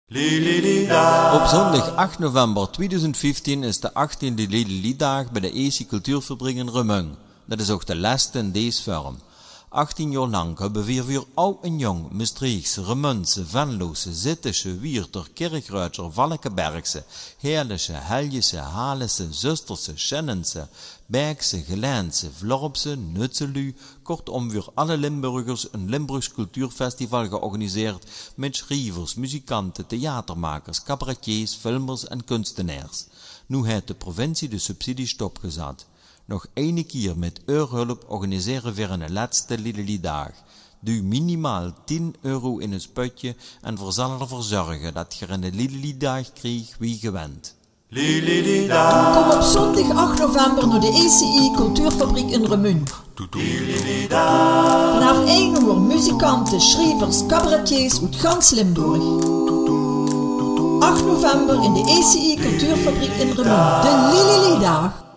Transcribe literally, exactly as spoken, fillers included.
Op zóndig ach november tweeduizend vieftien is de achttiende Lili Lili Daag bij de E C I Cultuurfabriek in Remunj. Det is ouch de lèste in dees vörm. Achtien jaor lank höbbe veer veur aw en jónk, Mestreechse, Remunjse, Venlose, Zittesje, Wieërter, Kirchröadsjer, Valkebergse, Heëlesje, Heljese, Halesse, Zösterse, Sjennense, Baekse, Gelaense, Vlorpse, Nutseluuj, kortom veur alle Limburgers ein Limburgs cultuurfestival georganiseerd mit sjrievers, muzikante, theatermakers, cabaretiers, filmers en kunstenaers. Noe haet de provincie de subsidie stopgezat. Nog eine kier mit eur hulp organisere veer eine lètste Lili Lili Daag. Duuj minimaal tien euro in ós pötje en veer zalle d'rveur zörge det geer eine Lili Lili Daag krieg wie gewend. Kóm op zóndig ach november nao de E C I Cultuurfabriek in Remunj. Vanaaf ein oer muzikante, sjrievers, cabaretiers oet gans Limburg. Ach november in de E C I Cultuurfabriek in Remunj. De Lili Lili Daag.